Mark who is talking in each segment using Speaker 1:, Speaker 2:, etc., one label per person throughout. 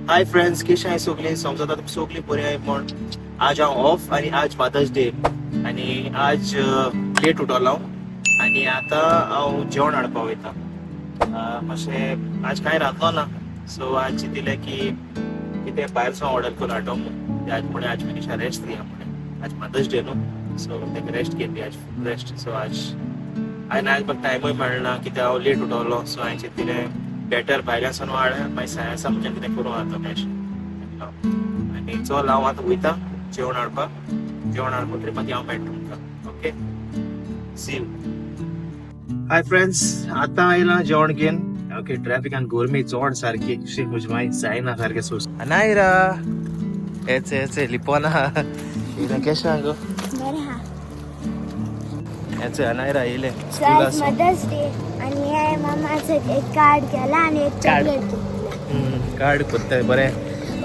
Speaker 1: Hi friends, कशें आहाय सगळीं? समजता तुमी सगळीं बरी आहाय म्हण. आज हांव ऑफ आनी आज मदर्स डे आनी आज लेट उठलो हांव आनी आतां हांव जेवण हाडपा वयता. मातशें आज कांय रांदलो ना, सो आज चिंतिलें की कितें भायर सावन ऑर्डर करून हाडो म्हूण. आज म्हणे आज मनीषा रेस्ट दिया म्हणे, आज मदर्स डे न्हू, सो ताका रेस्ट घेतली आज, फूल रेस्ट. सो आज आनी आज म्हाका टायमूय मेळना कित्याक हांव लेट उठलो. सो हांवें चिंतिलें बेटर भायल्यान सावन हाड, मागीर सायन्सा म्हज्यान कितें करूं जाता अशें. आनी चल हांव आतां वयता जेवण हाडपाक. जेवण हाडपाक मागीर हांव मेळटा तुमकां. Okay, see you. Hi friends, आतां आयलां जेवण घेवन. ओके, ट्रॅफिकान गरमी चड सारकी, शी म्हजी मागीर जायना सारकें. सोस अनायरा हेच हेच लिपोना येयलें. केशें आहा गो?
Speaker 2: बरें हा.
Speaker 1: हेच अनायरा येयलें.
Speaker 2: सो आज मदर्स डे आणि हे मामाचं एक कार्ड केला आणि एक
Speaker 1: कार्ड.
Speaker 2: चॉकलेट घेतला.
Speaker 1: कार्ड कोत्ताय बरें,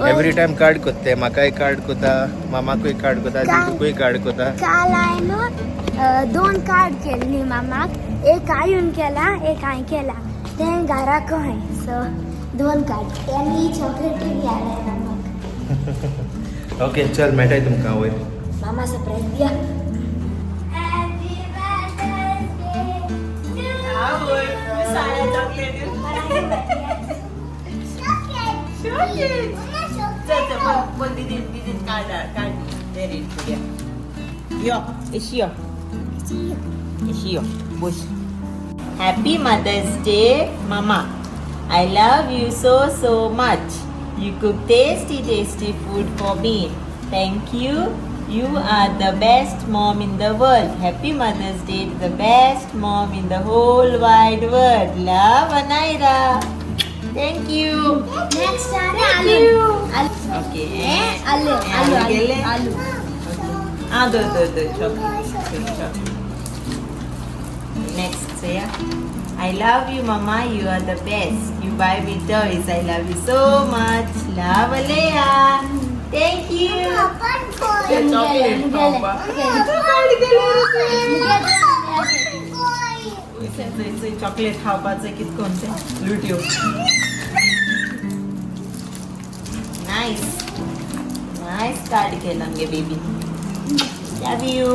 Speaker 1: एवरी टायम कार्ड कोत्ताय. म्हाकाय कार्ड कोता, मामाकूय कार्ड कोता, दिदूकूय कार्ड कोता.
Speaker 2: काल हांवें न्हू दोन कार्ड केल्ली मामाक, एक आयून केला, एक हांवें केला, तें घराक हांवें. सो दोन कार्ड आनी चॉकलेटूय बी हाडल्या मामाक.
Speaker 1: ओके, चल मेळटाय तुमकां वयर.
Speaker 2: मामा सरप्राईज दिया. Happy mother's day.
Speaker 3: Happy Mother's Day, Mama. I love you so so much. You cook tasty tasty food for me. Thank you. You are the best mom in the world. Happy Mother's Day to the best mom in the whole wide world. Love, Anaira. Thank you.
Speaker 2: Next.
Speaker 3: Thank
Speaker 2: aloo.
Speaker 3: You. Okay.
Speaker 2: Aloo aloo aloo
Speaker 3: गेले?
Speaker 2: Aloo.
Speaker 3: Ah, do, do, do, chocolate. Chocolate. Next, say yeah. I love you, Mama. You are the best. You buy me toys. I love you so much. Love, Alea. Thank you. Chocolate खावपाचें कित कोण तें लुट्यो. Nice nice card केलां गे baby. Love you.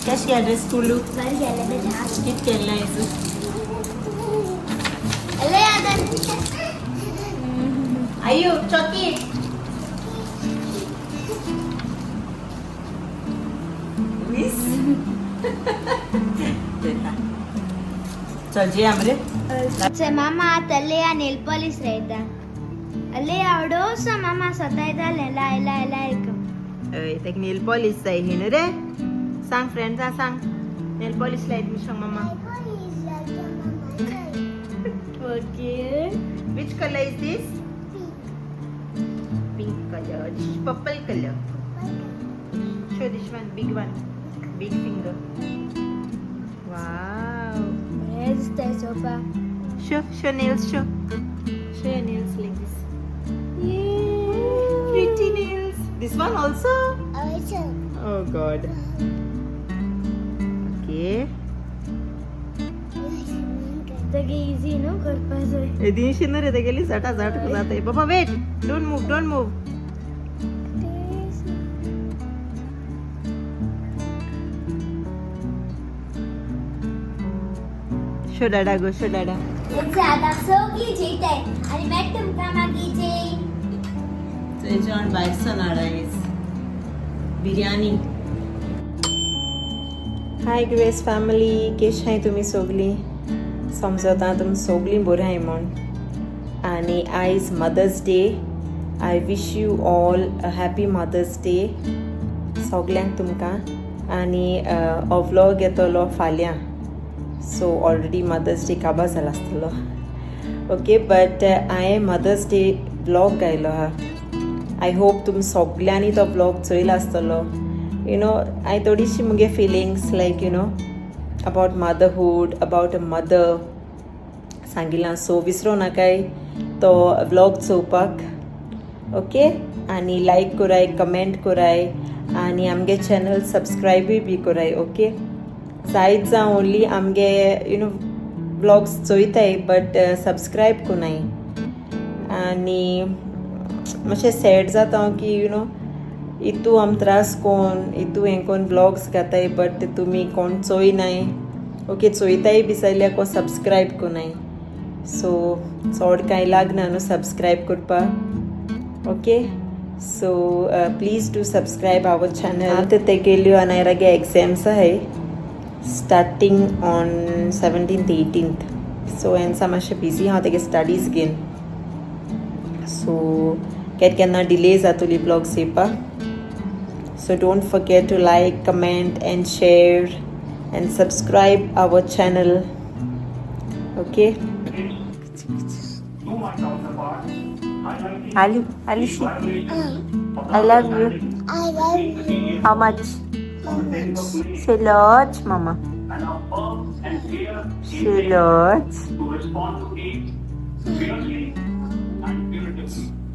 Speaker 3: कशें गेलें रे school?
Speaker 2: बरें गेलें बेटा.
Speaker 3: कित केलें आयज?
Speaker 2: अले आतां.
Speaker 3: आयु चॉकलेट. वीस चल जे आमरे.
Speaker 2: मामा आतां लेया नेल पॉलिश लायता. लेया आवडोसो मामा सतायतालें लाय लाय लाय कर.
Speaker 3: हय, ताका नेल पॉलिश जाय ही न्हू रे. सांग फ्रेंड्सा, सांग नेल पॉलिश लायत म्हूण सांग mama.
Speaker 2: Okay.
Speaker 3: Which colour is this? Pink colour. This is purple colour. Show this one, big one, big finger. Wow.
Speaker 2: बरें दिसताय sofa.
Speaker 3: Show, show nails, show. Show your nails like this. Yeah, pretty nails. This one also? Oh God. Okay.
Speaker 2: तगे easy न्हू करपा जाय.
Speaker 3: दिनशी न्हू रे तेगेली झटा झट जाता. बाबा wait, don't move, don't move. Show Dada go, show Dada.
Speaker 2: आतां सगळीं जेयताय आनी मेळटा तुमकां मागीर जेय.
Speaker 3: जेवण भायर सनाड आयज बिर्याणी. हाय ग्रेस फॅमिली, केश हाय तुमी सगळीं? समजता तुमी सगळीं बरीं आहाय म्हूण. आनी आयज mother's day. I wish you all a happy mother's day सगल्यांक तुमकां. आनी हो व्लॉग येतलो फाल्यां, सो ऑलरेडी मदर्स डे काबार जाला आसतलो. ओके, बट हांवें मदर्स डे व्लॉग घायलो आहा. I hope तुमी सगल्यांनी तो व्लॉग चोयला आसतलो. You know हांवें थोडीशी मुगे feelings like you know about motherhood, about a mother सांगिलां. सो विसरो नाकाय तो व्लॉग चोवपाक. ओके, आनी लायक कराय, कमेंट कराय आनी आमगे चॅनल सबस्क्रायबूय बी कराय. ओके, जायत जावं ओनली आमगे you know vlogs चोयताय but subscribe कोनाय. आनी मातशें सॅड जाता हांव की you know इतू आम त्रास कोन इतू हें कोन व्लॉग्स घाताय बट तुमी कोण चोयनाय. ओके चोयताय बी जाल्यार कोण सबस्क्रायब कोनाय. सो चोड कांय लागना न्हू सबस्क्रायब करपाक. Okay so please do subscribe our channel. आतां तेगेल्यो अनायरागे एग्जाम्स आहाय starting on 17th 18th. So हेन्सा मातशें बिजी हांव तेगे स्टडीज घेवन. सो केन्ना केन्ना डिले जातली ब्लॉग्स येवपाक. So don't forget to like, comment and share and subscribe our channel. Okay. Ali, Alishi, I love you.
Speaker 2: I love you.
Speaker 3: How much? Say lots, mama. Say lots.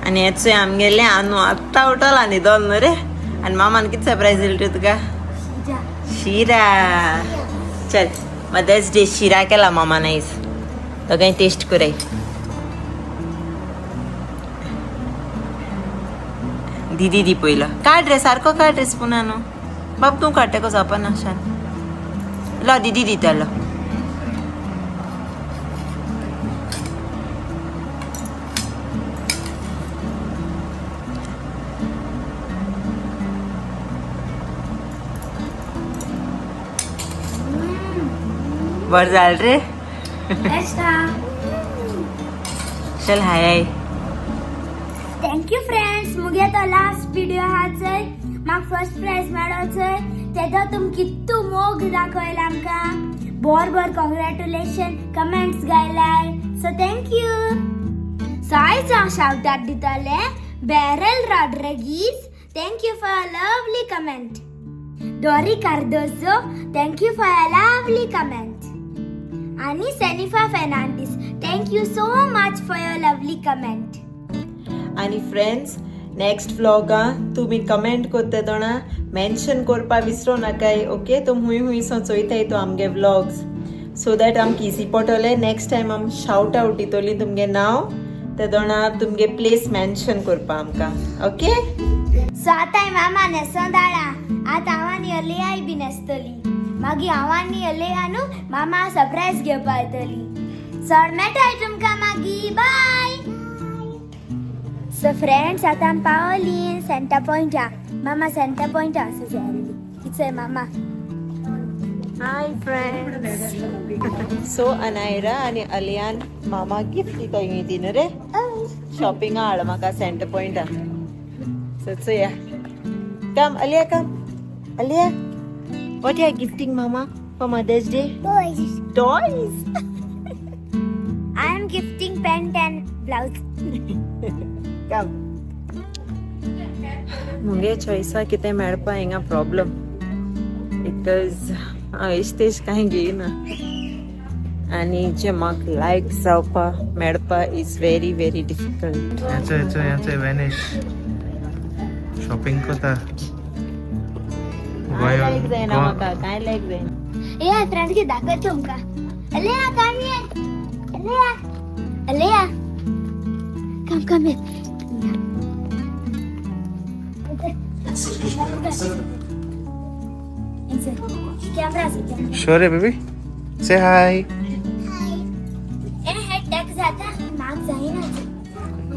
Speaker 3: आनी हेच आमगेले आनू आत्तां उठला न्हिदोन न्हू रे. आनी मामान कितें सरप्रायज दिली रे तुका? शिरा. चल मदर्स डे शिरा केला मामान आयज. दोगांय टेस्ट कराय. दिदी दी पयलो. काड रे सारको काड रे स्पुना न्हू. बाब तूं काड तेका जावपा ना शान. लो दिदी दितालो. बरं झालं रे. चल हाय हाय.
Speaker 2: Thank you friends. मुगे तो लास्ट व्हिडिओ आहा चोय म्हाका फर्स्ट प्रायज मेळो चोय तेजो तुम कितू मोग दाखयला आमकां. बोर बोर कॉंग्रॅच्युलेशन कमेंट्स गायलाय. So thank you. सो आयज हांव शावट आउट दितलें Beryl Rodrigues, thank you for a lovely comment. Dory Cardozo, thank you for a lovely comment. आनी Senifa Fernandes, thank you so much for your lovely comment.
Speaker 3: आनी friends next व्लॉगां तुमी comment करता दोणा mention करपा विसरो नाकाय. Okay तुम हुंय हुंय so चोयताय तो आमगे vlogs so that आमकां इजी पडटलें. नेक्स्ट टायम आम शावट आवट दितोली तुमगे नांव ते दोणा तुमगे प्लेस मेन्शन करपा आमकां. ओके
Speaker 2: सो आतां मामा न्हेसोन धाडा. आतां हांव आनी अलेयाय बी न्हेसतली. मागीर हांव आनी अलेया न्हू मामा सरप्रायज घेवपा येतली. सर मेळटाय तुमकां मागीर. बाय. सो फ्रेंड्स आतां आमी पावली सेंटा पॉयंटा. मामा सेंटा पॉयंटा आसा जाय किचय मामा.
Speaker 3: Hi friends. सो अनायरा आनी अलियान मामा गिफ्ट दिता ती न्हू रे. शॉपिंगा हाड म्हाका सेंटर पॉयंटा. सो चोया. Come Aliya, come Aliya. What you are gifting mama for Mother's Day?
Speaker 2: Toys.
Speaker 3: Toys.
Speaker 2: I am gifting pant and blouse.
Speaker 3: Come. मुगे चॉयसा कितें मेळपा हिंगा प्रॉब्लम because हांव इश्तेश कांय घेयना आनी जे म्हाका लायक जावपा मेळपा is very very difficult.
Speaker 1: हेचो हेचो हेचो वेनिश शॉपिंग करता.
Speaker 3: कांय लायक जायना म्हाका, कांय लायक जायना.
Speaker 2: ए फ्रेंड्स की दाखय तुमकां. अलेया come here. Aleya Aleya come come here. Camera Se camera.
Speaker 1: Sure baby, say hi.
Speaker 2: A head टक जाता नाक जाईना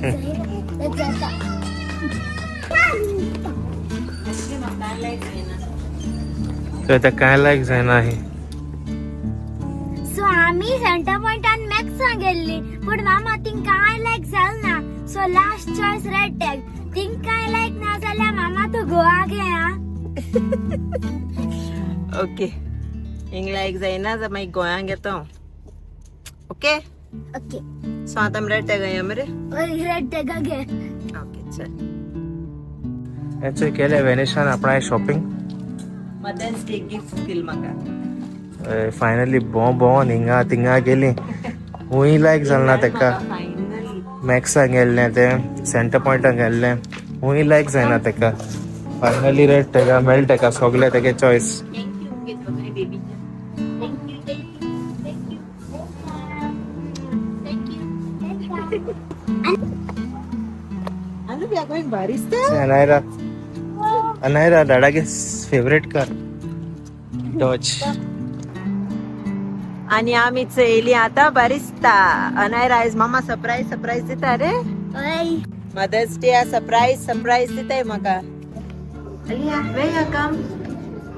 Speaker 2: जाईना टक जाता.
Speaker 3: कांय लायक जायना.
Speaker 1: तर आता काय लायक जायना आहे.
Speaker 2: सो आमी सेंटर पॉइंटान मॅक्सां गेल्ली पूण मामा थिंग कांय लायक जाल ना. So last choice Red Tag. Thing कांय लायक ना जाल्यार मामा तूं गोवा गे आं.
Speaker 3: ओके हिंग लायक जायना जाल्यार मागीर गोंयांक येता हांव. ओके
Speaker 2: ओके
Speaker 3: सो आतां आमी रेड टॅगा या मरे.
Speaker 2: रेड टॅगा गे.
Speaker 3: ओके चल.
Speaker 1: हेचो केले वेनिशान आपणाय शॉपिंग.
Speaker 3: मदर्स डे गिफ्ट दिल म्हाका.
Speaker 1: फायनली भोंव भोंवन हिंगा थिंगा गेली. हुंय लायक जाल ना तेका.
Speaker 3: फायनली
Speaker 1: मॅक्सा गेल्लें तें सेंटर पॉयंटाक गेल्लें हुंय लायक जायना तेका. फायनली रेड टॅगा मेळटा तेका सगळे तेगे चॉयस.
Speaker 3: Thank you मुगे दोगांय baby. Thank you thank you thank you thank you. are going Barista?
Speaker 1: Anayra, Anayra डाडागे favourite car Dodge.
Speaker 3: आणि आम्ही चयली आता बारिस्ता. अनायरा आयज मामा सरप्राईज सरप्राईज दिता रे.
Speaker 2: हय.
Speaker 3: मदर्स डे सरप्राईज सरप्राईज दिताय म्हाका. अलिया, वे you come?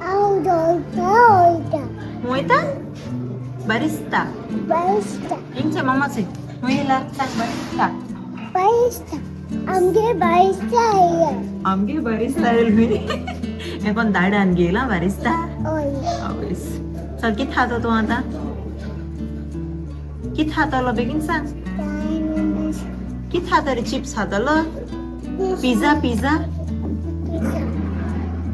Speaker 2: हांव दोळटा वयता.
Speaker 3: वयता बारिस्ता.
Speaker 2: बारिस्ता.
Speaker 3: इंचे मामाचे वयला सांग बारिस्ता.
Speaker 2: बारिस्ता, आमगे बारिस्ता आयला.
Speaker 3: आमगे बारिस्ता येयल मी हे कोण दाडान गेला बारिस्ता.
Speaker 2: हय.
Speaker 3: आवयस, चल, कित खातो तूं आतां? कित खातलो बेगीन सांग. कित खाता रे? चिप्स खातलो? Pizza pizza?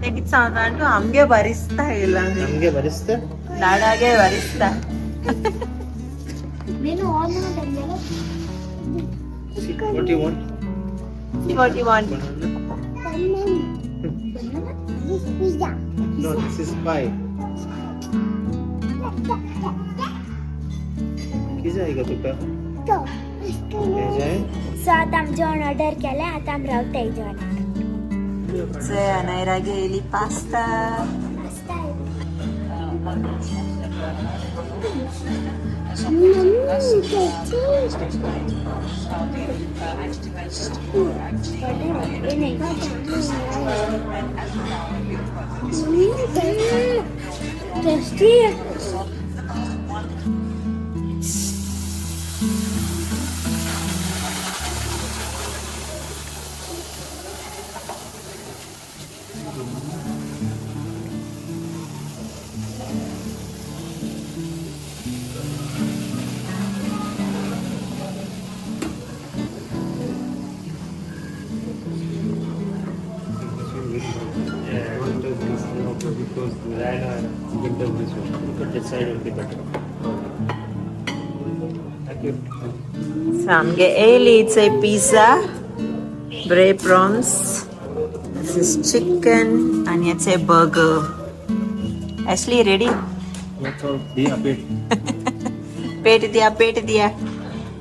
Speaker 3: ते कित सांगता तूं? आमगे बारिस्ता येयला.
Speaker 1: आमगे बारिस्ता.
Speaker 3: दाडागे बारिस्ता.
Speaker 2: मेनू ऑन जालें.
Speaker 1: What you want?
Speaker 3: What you want?
Speaker 2: Banana. Banana? This pizza.
Speaker 1: No, this is pie. किती जाय का तुका?
Speaker 2: तो.
Speaker 1: हे जाय.
Speaker 2: सो आतां आमी जेवण ऑर्डर केलें, आतां आमी रावताय जेवणाक.
Speaker 3: अनायरा गेली pasta.
Speaker 2: Pasta. Tasty.
Speaker 4: Yeah, I won't touch this one because you can touch this one.
Speaker 1: You could decide will be better. Thank you.
Speaker 3: So आमगे येयली it's a pizza, bread prawns, this is chicken आणि याचे burger. Ashley, ready?
Speaker 1: दिया पेट.
Speaker 3: पेट दिया, पेट दिया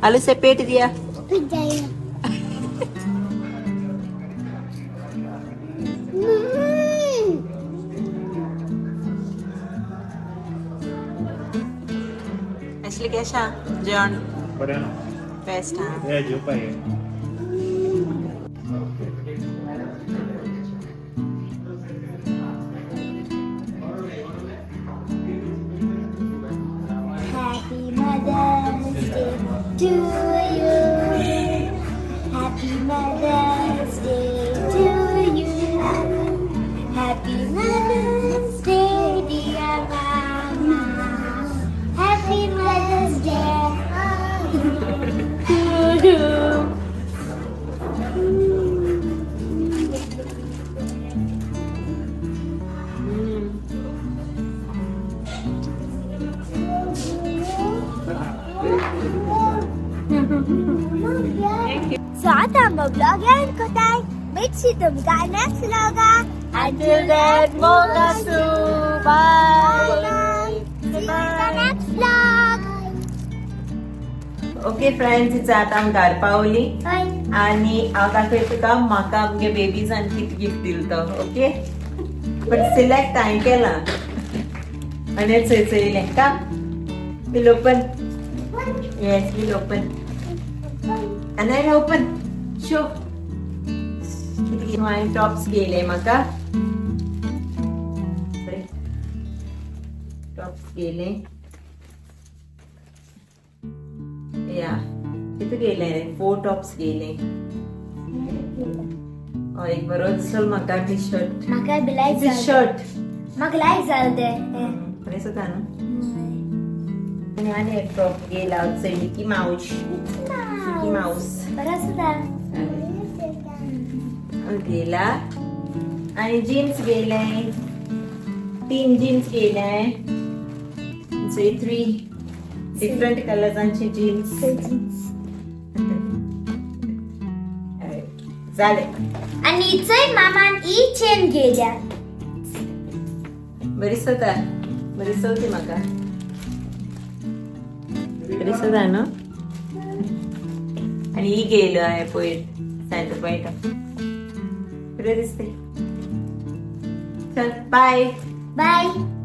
Speaker 3: आलू से पेट दिया.
Speaker 2: Pizza. Mm.
Speaker 3: Ashley, कैसा जेवण?
Speaker 1: बरं.
Speaker 3: बेस्ट हा.
Speaker 1: हे जेवपा हे.
Speaker 2: Happy Mother's Day to you. Happy Mother's Day to you. Happy Mother's Day, dear Mama. Happy Mother's Day to you. So आता आमचो ब्लॉग एंड कोताय. मेटशी तुमकां नेक्स्ट व्लॉगा.
Speaker 3: Until then, मोग आसूं.
Speaker 2: Bye
Speaker 3: bye.
Speaker 2: Bye. See you in the next vlog.
Speaker 3: Okay friends, it's आतां आमी घर पावली.
Speaker 2: Bye.
Speaker 3: आणि हांव दाखयता तुका म्हाका आमगे बेबीजान कितें गिफ्ट दिल तो. ओके, बट सिलेक्ट हांवें केलां आनी चोय चोयलें का. We'll open. Yes, we'll open. Anayra, open, show. हांवें टॉप्स घेयले म्हाका, टॉप्स घेयले. या, किती घेयले रे? फोर टॉप्स घेयले. हय, एक बरो दिसलो म्हाका टी शर्ट.
Speaker 2: म्हाका बी लायक जालें.
Speaker 3: शर्ट.
Speaker 2: म्हाका लायक जालें तें.
Speaker 3: बरें दिसता न्हू? आनी आनी एक टॉप घेयला, मिकी माऊस, मिकी माऊस.
Speaker 2: बरो आसता.
Speaker 3: घेयला आणि जीन्स घेयले, तीन जीन्स घेयले, थ्री डिफरंट कलर्सांची जीन्स. झाले.
Speaker 2: आणि चोय, मामान ही चेन घेयल्या.
Speaker 3: बरी दिसता, बरी दिसता म्हाका, बरी दिसता न्हू? आणि ही घेयलो हांवें पयर सँटर पॉयंट. बरें दिसते. चल, बाय.
Speaker 2: बाय.